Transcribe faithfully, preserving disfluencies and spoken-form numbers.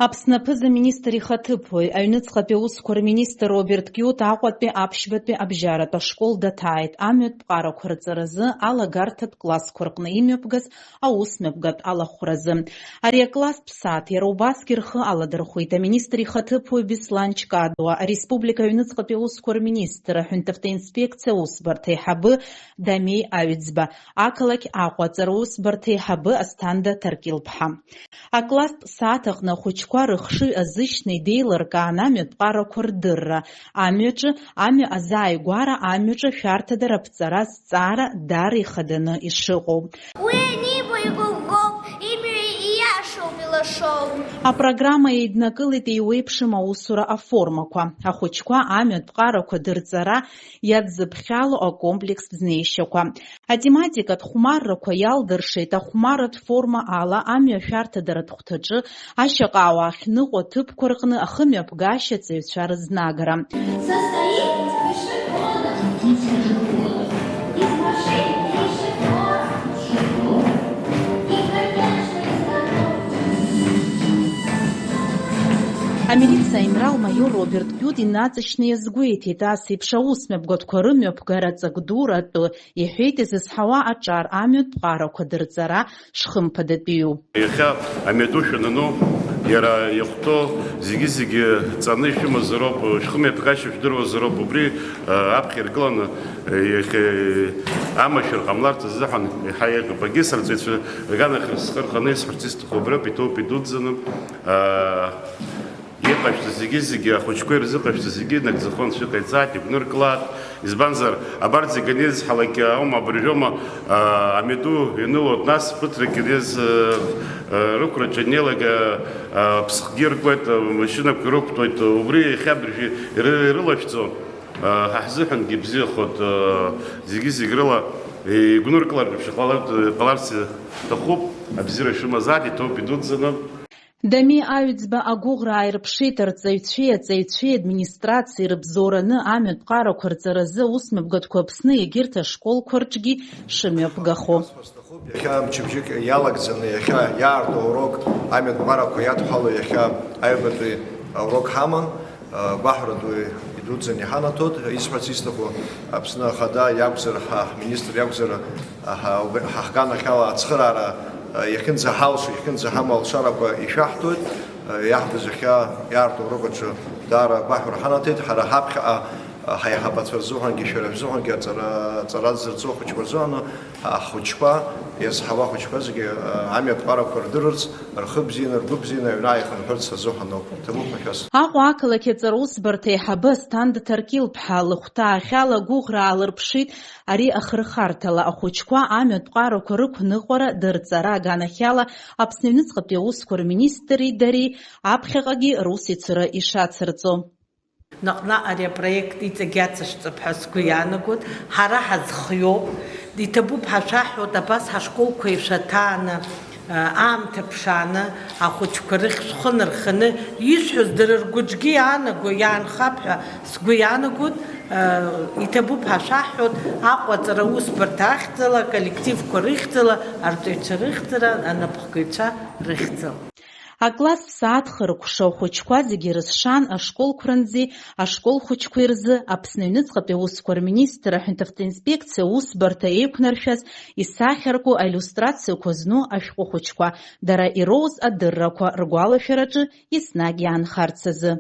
Аԥсны аԥыза-министр ихаҭыԥуаҩ, аҩныҵҟатәи аусқәа рминистр Роберт Киут Аҟәатәи аԥшьбатәи абжьаратә ашкол даҭааит, амҩатә ԥҟарақәа рҵаразы алагарҭатә классқәа рҟны имҩаԥгаз аусмҩаԥгатә алахәразы. Ари акласстә сааҭ иара убасгьы рхы аладырхәит аминистр ихаҭыԥуаҩ Беслан Чкадуа, ареспублика аҩныҵҟатәи аусқәа рминистр, аҳәынҭавтоинспекциа аусбарҭа аиҳабы Дамеи Аҩӡба, ақалақь Аҟәа аҵара усбарҭа аиҳабы Асҭанда Ҭаркьыл-ԥҳа. Акласстә сааҭ аҟны ахәыҷқәа рыхшыҩ азышьҭны идеилыркаан амҩатә ԥҟарақәа рдырра, амҩаҿы, амҩа азааигәара, амҩаҿы ашәарҭадара аԥҵара азҵаара даара ихаданы ишыҟоу. Уи аниба игәыӷәӷәоуп, имҩа ииашоуп, илашоуп. Апрограмма еиднакылеит еиуеиԥшым аусура аформақәа, ахәыҷқәа амҩатә ԥҟарақәа дырҵара иадзыԥхьало акомплекстә знеишьақәа. Атематикатә хәмаррақәа иалдыршеит ахәмарратә форма ала амҩа ашәарҭадаратә хәҭаҿы, ашьаҟауаа ахьныҟәо аҭыԥқәа рҟны ахымҩаԥгашьа аҵаҩцәа рызнагара. Состоит из пешеходов, из машин, из шофёров и, конечно, из котов. Амилициа аинрал-маиор Роберт Киут инаҵшьны иазгәеиҭеит, ас еиԥш аусмҩаԥгатәқәа рымҩаԥгара ҵак дуратәы, иҳәеит изызҳауа аҿар амҩатә ԥҟарақәа дырҵара шхымԥадатәиу. Иахьа амҩаду шәанану, иара иахәҭоу зегьы-зегьы ҵаны ишәымазароуп, шәхымҩаԥгашьа жәдыруазароуп, убри, а, аԥхьа иргыланы, а, иахьа амашәыр ҟамларц азыҳәан иаҳа еиӷьуп. Агьыс арҵаҩцәа рганахь схы рханы исҳәарц исҭаху убриоуп, иҭоуп идуӡӡаны, а, Иҟашәҵа зегьы-зегьы, ахәыҷқәа ирзыҟашәҵа зегьы нагӡахон, шәыҟаиҵааит, игәнырклааит. Избанзар, абарҭ зегьы анеизҳалак аума, абыржәоума, а, амҩаду ианылоит, нас ԥыҭрак инеиз, а, а, рықәраҿы анеилак, а, а, ԥсхгьы ркуеит, а, машьынақәа рықәтәоит, убри иахьа абыржәы иры-, ирылашәҵо, а, ҳа ҳзыҳәангьы ибзиахоит, а, зегьы-зегь рыла, игәнырклартә еиԥш иҟалартә, иҟаларц иҭахуп, абзиара шәымазааит, иҭоуп идуӡӡаны. Дами Аҩӡба агәыӷра ааирԥшит арҵаҩцәеи аҵаҩцәеи администрациеи рыбзоураны амҩатә ԥҟарақәа рҵаразы аусмҩаԥгатәқәа Аԥсны егьырҭ ашколқәа рҿгьы шымҩаԥгахо. Иахьа мчыбжьык иалагӡаны, иахьа иаарту аурок амҩатә ԥҟарақәа иадҳәало, иахьа аҩбатәи аурок ҳаман, гәаҳәара ду идуӡӡаны иҳанаҭоит. Исҳәарц исҭаху, Аԥсны Ахада иакәзар, ҳа ҳминистр иакәзар, Аҳа, убри, ҳа ҳганахьала ацхыраара, а, иахьынӡаҳалшо, иахьынӡаҳамоу алшарақәа ишәаҳҭоит. А, иаҳбаз иахьа иаарту аурок аҿы даара агәаҳәара ҳанаҭеит. Ҳара ҳаԥхьаҟа, а, ҳаиҳабацәа рзыҳәангьы, шәара шәзыҳәангьы аҵара, аҵара зырҵо ахәыҷқәа рзыҳәан, а, ҳхәыҷқәа, иазҳауа ахәыҷқәа зегьы, а, амҩатә ԥҟарақәа рдырырц, рхы бзианы, ргәы бзианы аҩны ааихынҳәырц азыҳәан ауп. Ҭабуп ҳәа шәасҳәоит. Аҟәа ақалақь аҵара усбарҭа аиҳабы Асҭанда Ҭаркьыл-ԥҳа лыхәҭаахьала агәыӷра аалырԥшит. Ари ахырхарҭала ахәыҷқәа амҩатә ԥҟарақәа рықәныҟәара дырҵара аганахьала Аԥсны аҩныҵҟатәи аусқәа рминистри дареи аԥхьаҟагьы русеицура ишацырҵо. Наҟ-наҟ ари апроект иҵегь иацышәҵап ҳәа сгәы иаанагоит. Ҳара ҳазхиоуп, иҭабуп ҳәа шәаҳҳәоит, абас ҳашколқәа ишәаҭааны, аамҭа ԥшааны, ахәыҷқәа рыхь шәхы нарханы, ишәҳәоз дара ргәыҿгьы иаанаго, иаанхап ҳәа сгәы иаанагоит. Иҭабуп ҳәа шәаҳҳәоит, Аҟәа аҵара усбарҭа ахьӡала, аколлективқәа рыхьӡала, арҵаҩцәа рыхьӡала, анапхгаҩцәа рыхьӡала. Акласстә сааҭ хыркәшо ахәыҷқәа зегьы рызшан ашколқәранӡеи ашкол хәыҷқәеи рзы Аԥсны аҩныҵҟатәи аусқәа рминистр аҳәынҭавтоинспекциа аусбарҭа еиқәнаршәаз исахьарку аиллиустрациақәа зну ашәҟәы хәыҷқәа, дара ироуз адыррақәа ргәалашәараҿы еснагь иаанхарц азы.